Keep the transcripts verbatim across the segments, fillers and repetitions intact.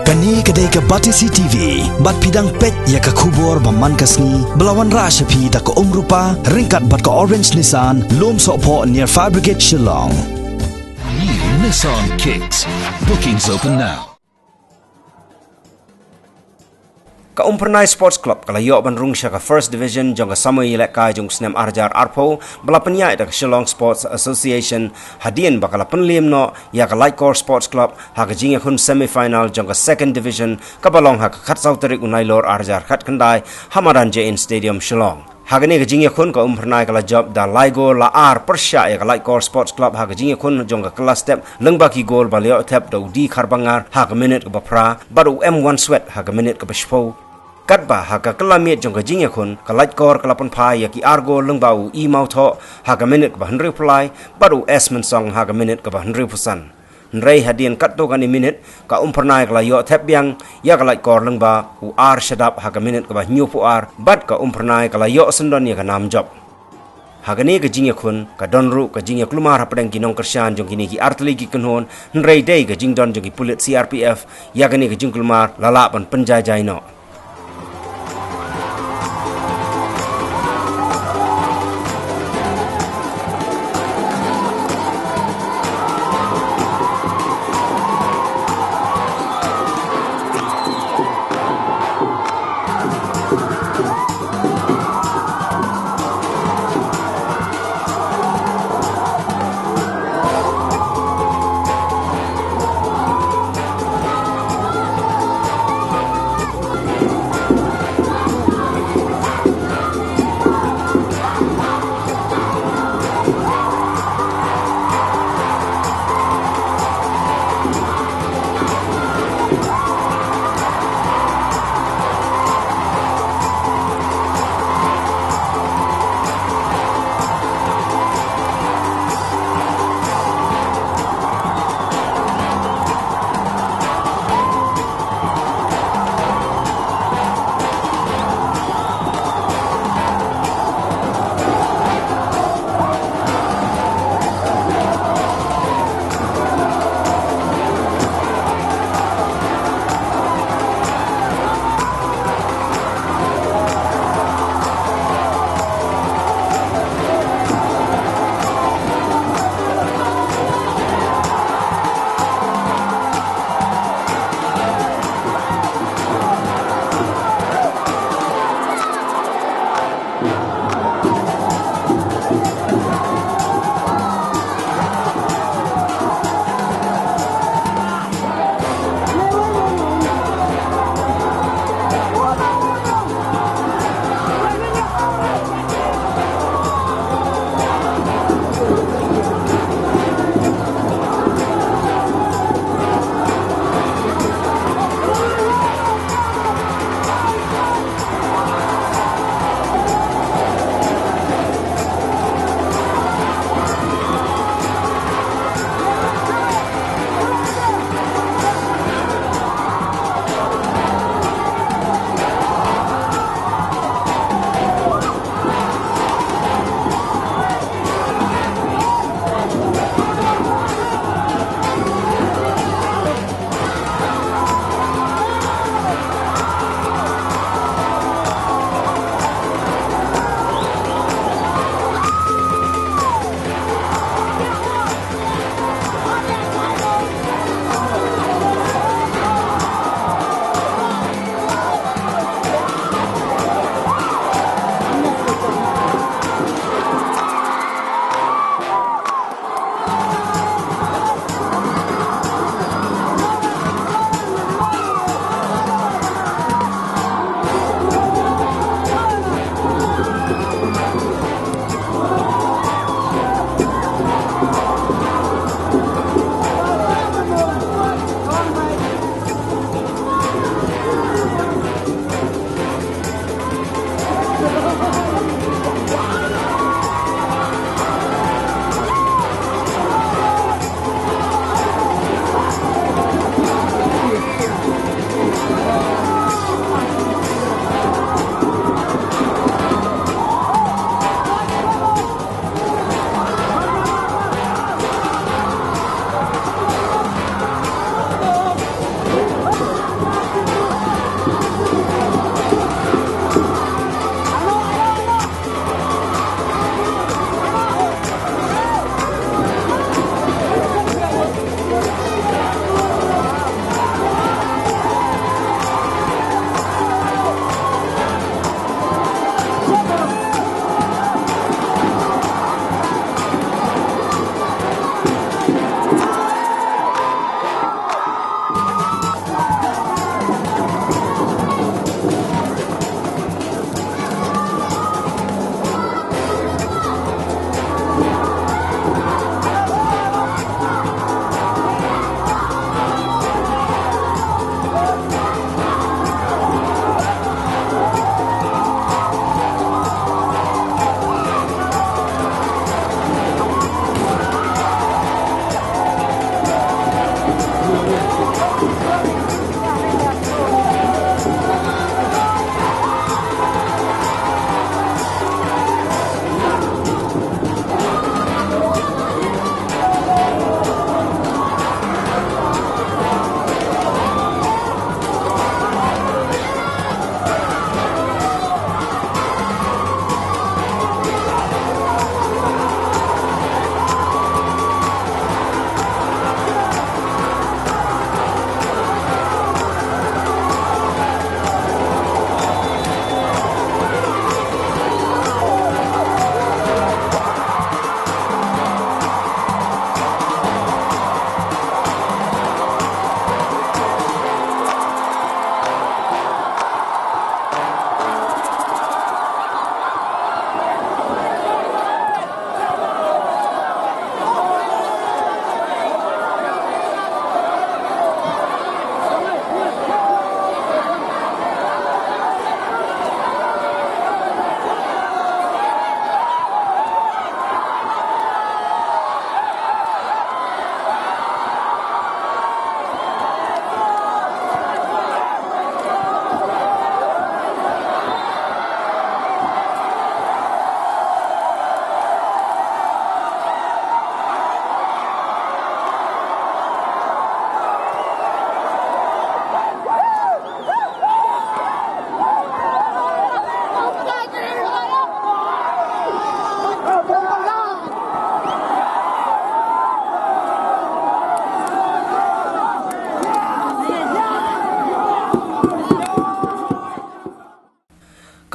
Kane ka dei ka Batesi T V, bad phi dang peit ïa ka khubor ba man ka sngi, ba la wanrah sha phi da ka Umrupa, ryngkat bad ka Orange Nissan, Lum Sohphoh near Fire Brigade Shillong. New Nissan Kicks. Bookings open now. Ka Umphyrnai Sports Club ka la ïoh ban rung sha ka First Division jong ka samoi ïalehkai jong u snem ar hajar arphew, ba la pynïaid da ka Shillong Sports Association, hadien ba ka la pynliem noh ïa ka Laitkor Sports Club ha ka jingïakhun semi-final jong ka Second Division, kaba long ha ka khatsaw tarik u Nailur ar hajar khatkhyndai, ha madan J N Stadium, Shillong. Ha kane ka jingïakhun, ka Umphyrnai ka la jop da lai gol la ar pyrshah ïa ka Laitkor Sports Club ha ka jingïakhun jong ka kylla step lyngba ki gol ba la ïoh thep da u D Kharbangar ha ka minit kaba phra, bad u M Wanswet ha ka minit kaba shiphew. Katba ha ka kylla miet jong ka jingïakhun, ka Laitkor ka la pynphai ïa ki ar gol lyngba u E Mawthoh ha ka minit kaba hynriewphew lai, bad u S Mynsong ha ka minit kaba hynriewphew san. Hynrei hadien katto katne minit, ka Umphyrnai ka la ïoh thep biang ïa ka Laitkor lyngba u R Shadap ha ka minit kaba hynñiewphew ar, bad ka Umphyrnai ka la ïoh syndon ïa ka nam jop. Ha kane ka jingïakhun, ka don ruh ka jingïakulmar hapdeng ki nongkyrshan jong kine ki artylli ki kynhun, hynrei dei ka jingdon jong ki pulit C R P F ïa kane ka jingkulmar la lah ban pynjaijai noh.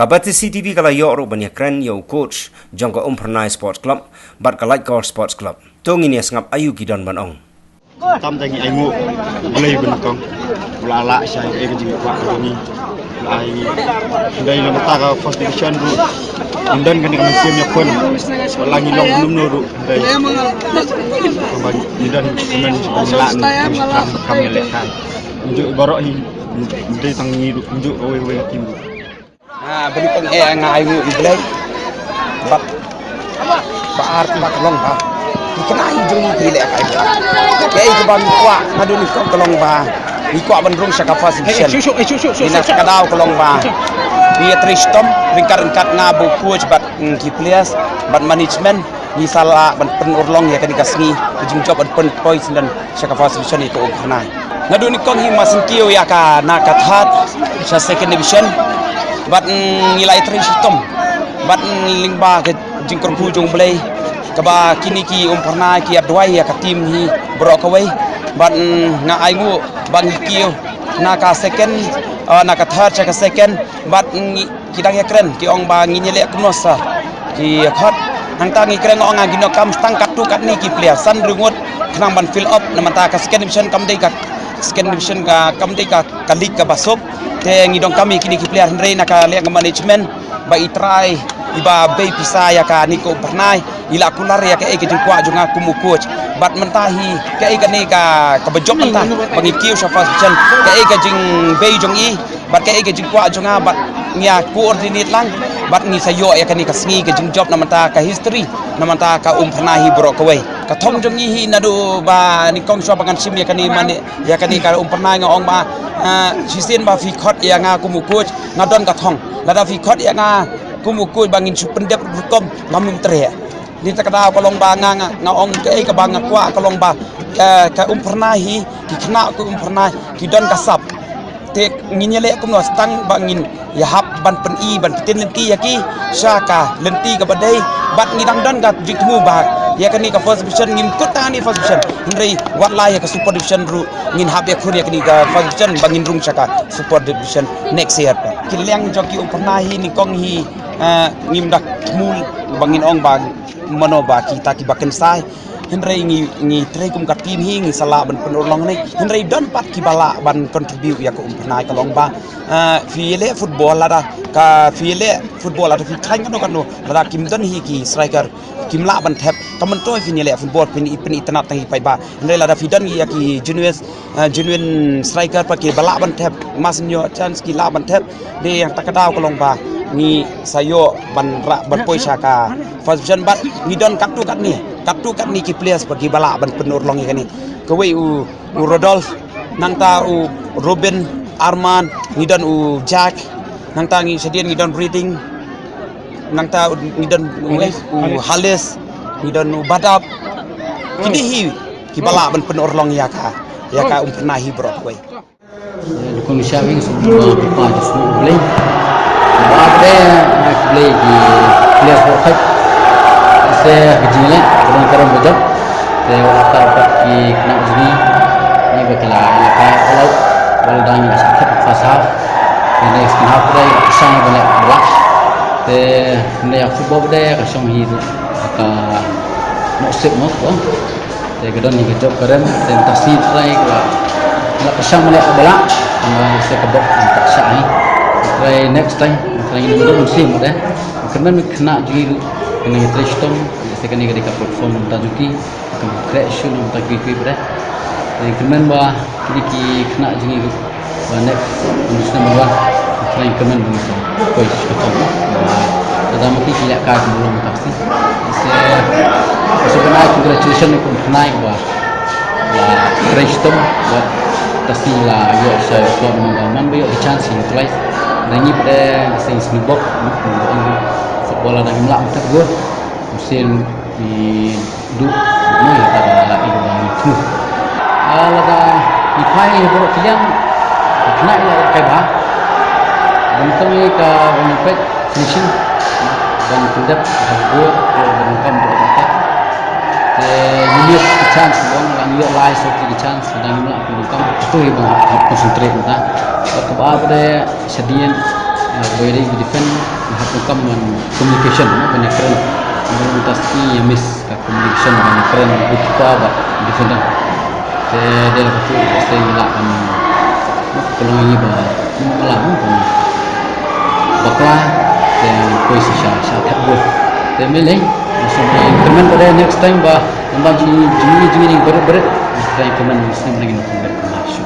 Ka Batesi T V ka la ïoh ruh ban ïakren ïa u coach jong ka Umphyrnai Sports Club bad ka Laitkor Sports Club. To ngin ïa sngap aïu ki don ban ong. Tam tang ngi ainguh Blei ba nyngkong u la lah shai ïa ka jingkwah ka jong ngi. U la ai ngi dei na ka first division ruh. Ngi don kane ka mynsiem ïakhun. Ba la ngi long kumno ruh dei. Ba ngi don kumno ngi lah ngi kam ngi leh kai. Ngi baroh hi ngi dei tang ngi ruh ngi kawei kawei ka team ruh. Ha, ba nyngkong eh nga ainguh ïa U Blei. Bad ba ar ba ka long ba ki khynnah jong ngi ki leh kai ba. Kaei kaba ngi kwah naduh nyngkong ka long ba ngi kwah ban rung sha ka first division. Ïa kata ka daw ka long ba ngi ïatrei shitom ryngkat ryngkat nga bad u coach bad, mm, ki players bad management. Ngi sa lah ban pynurlong ïa kane ka sngi ka jingjop ban pynpoi syndon sha ka first division ïa ka Umphyrnai. Naduh nyngkong hi ma sngewthuh ïa ka na ka third sha second division. Bad, mm, ngi la ïatrei shitom. Bad, mm, lyngba ka jingkyrkhu jong U Blei kaba kine ki Umphyrnai ki ïa duwai ïa ka team hi baroh kawei. Bad, mm, nga ainguh ba ngi kiew na ka second, uh, na ka third sha ka second. Bad ngi ki dang ïakren ki ong ba ngin ïaleh kumno sa ki khot. Nangta ngi kren nga ong nga ngin donkam tang katto katne ki player san hynriew ngut khnang ban fill up na bynta ka second division kam dei ka second division ka kam dei ka, ka league kaba suk. Te ngi donkam ïa kine ki player hynrei na ka liang ka management ba i trai iba bei pisa ïa kane ka Umphyrnai. I la kular ïa kaei ka jingkwah jong nga kum u coach. Bad mynta hi kaei kane ka, kaba jop mynta ba ngi kiew sha first division kaei ka jingbei jong i. Bad kaei ka jingkwah jong nga bad ngi ïa coordinate lang bad ngi sa ïoh ïa kane ka sngi ka jingjop na bynta ka history na bynta ka Umphyrnai hi baroh kawei. Ka thong jong ngi hi naduh ba nyngkong shuwa ba ngan shim ïa kane mane ïa kane ka Umphyrnai nga ong ba, ah, shisien ba phi khot ïa nga kum u coach nga don ka thong. Lada phi khot ïa nga kum u coach ba ngin shu pyndep rukom ngam nym treh. Nangta ka daw ka long ba nga, nga, nga ong kaei kaba nga kwah ka long ba, eh, ka Umphyrnai hi ki khynnah ka Umphyrnai ki don ka sap. Te ngin ïaleh kumno tang ba ngin ïahap ban pyni ban pyntip lynti ïa ki sha ka lynti kaba dei. Bad ngi dang don ka jingthmu ba ïa kane ka first division ngim kut tang ïa kane first division. Hynrei wat la ïa ka super division ruh ngin hap ïakhun ïa kane ka first division ba ngin rung sha ka super division next year. Ki liang jong ki Umphyrnai hi nyngkong hi, eh, ngim da thmu ba ngin ong ba mano ba kita kiba kynsai. Hynrei ngi, ngi trei kum ka team hi ngi sa lah ban pynurlong ne. Hynrei don pat kiba lah ban contribute ïa ka Umphyrnai ka long ba, eh, phi leh football lada ka phi leh football lada phi khlaiñ kano kano lada kim don hi ki striker kim lah ban thep. Ka myntoi phin ïaleh football phin i, phin itynnad tang i paidbah. Hynrei lada phi don ïa ki genuine, eh, genuine striker pat kiba lah ban thep. Mas nyo chance ki lah ban thep. Dei nangta ka daw ka long ba ngi sa ïoh ban rah ban poi sha ka first division bad ngi don katto katne, katto katne ki players ba kiba lah ban pynurlong ïa kane. Kawei u, u Rodolph, nangta u Robin, Arman, ngi don u Jack, nangta ngi shadien ngi don Reading, nangta ngi don u, u Halis, ngi don u Badap. Kine hi kiba lah ban pynurlong ïa ka, ïa ka Umphyrnai hi baroh kawei. Dukun Shaving semua berpadu semua boleh. Ba dei boleh di boleh sport fight. Se kejingle kurang kurang bejat. Te waktu dapat di kena jini ni bakila ila kai kalau kalau dah ni sakit fasa. Ini setengah prai sang boleh belak. Te ni aku bawa deh kosong hidup. Ka nok sip nok. Te ka don hi ka jop ka rem, te mynta sngi trai ka la, ka la pyrshang mane ka ba lah, ka la se ka bok ka shah hi. Trai next time, trai ngi dum sim de. Kyrmen khynnah jong ngi ruh, kane ka trai shitom, te kane ka dei ka platform mynta jong ki, ka trei shu mynta ki ki bre. Te kyrmen ba kine ki khynnah jong ngi ruh, ba next, condition number one, trai kyrmen ba ngi song. Koi shi ka tong. Ba, ka dang mati ki leh kai kumno mati. Se, se kena congratulation ni kum kena ba. Ba, trai shitom, ba, tasi la, ïoh sa, ïoh sa, man ba, man ba, ïoh chance in try. Dan ngi pada, sing snibok, football ada ngi melak mati gua. Musim ni Duh, ni lada i ba ngi tu. Ah, lada i pai i borok kiliang, kena i lada kai ba. Bentang i ka bang pek finishing. Bang pendek, bang gol, bang kam tu kata. Te, minit ke chance, bang lang yo lai so ke chance, sedang ni lah bang kam tu i bang concentrate mata. Kebab de sedien, Ba ïadei defend, nga hap kum ban communication, no, ban ïakren. Nga mynta sngi ïa miss ka communication ban ïakren goalkeeper bad defender. Te dei la ka tu, te ngi lah ban, no, ka long ngi ba, no, ka lah, no, ban bakla, te poi sha, sha thep gol. Te me lei, nga sngewbha ïa kyrmen ba dei next time ba, ngan ban jingïaid, jingïaid, jingïaid barit barit. Nga sngewbha ïa kyrmen, nga sngewbha ïa kyrmen.